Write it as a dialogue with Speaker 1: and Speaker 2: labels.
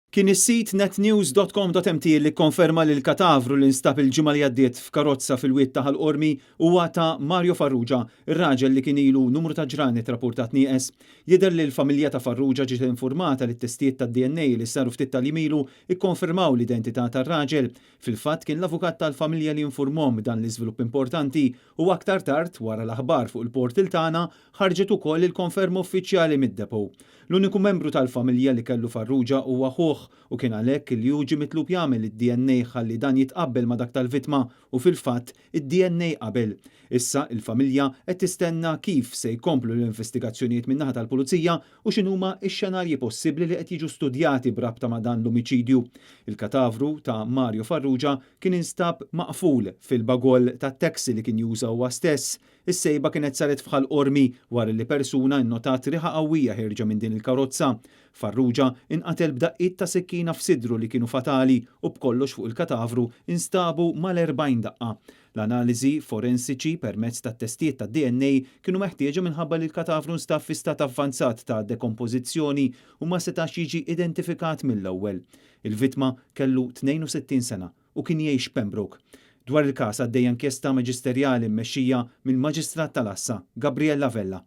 Speaker 1: Kien is-sit netnews.com.mt li kkonferma li l-katavru li nstab il-ġimgħa li għaddiet f'karozza fil-wied ta' Ħal Qormi huwa ta' Mario Farrugia, ir-raġel li kien ilu numru ta' ġranet rappurtat nieqes. Jidher li l-familja ta' Farrugia ġiet infurmata li t-testijiet tad-DNA li saru ftit tal-jiem ilu kkonfermaw l-identità tar-raġel. Fil-fatt kien l-avukat tal-familja li infurmhom b'dan l-iżvilupp importanti u aktar tard, wara l-aħbar fuq il-portal tagħna, ħarġet ukoll il-konferma uffiċjali mid-depot. L-uniku membru tal-familja li kellu Farrugia huwa ħuh u kien għalhekk li hu ġie mitlub jagħmel id-DNA ħalli dan jitqabbel ma' dak tal-vittma u fil-fatt id-DNA qabel. Issa il-familja qed tistenna kif se jkomplu l-investigazzjonijiet min-naħa tal-Pulizija u x'inhuma x-xenarji possibbli li qed jiġu studjati b'rabta ma' dan l-omiċidju. Il-katavru ta' Mario Farrugia kien instab maqful fil-bagoll tat-taxi li kien juża huwa stess. Is-sejba kienet saret f'Ħal Qormi wara li persuna nnotat riħa qawwija ħierġa minn din il-karozza. Farrugia inqatel b'daqqiet ta' sikkina f'sidru li kienu fatali u b'kollox fuq il-katavru instabu mal-40 daqqa. L-analiżi forensiċi permezz tat-testijiet tad-DNA kienu meħtieġa minħabba li l-katavru nstab fi stat avvanzat ta' dekompożizzjoni u ma setax jiġi identifikat mill-ewwel. Il-vittma kellu 62 sena u kien jgħix Pembroke. Dwar il-każ għaddejja inkjesta maġisterjali mmexxija mill-Maġistrat tal-Għassa, Gabriella Vella.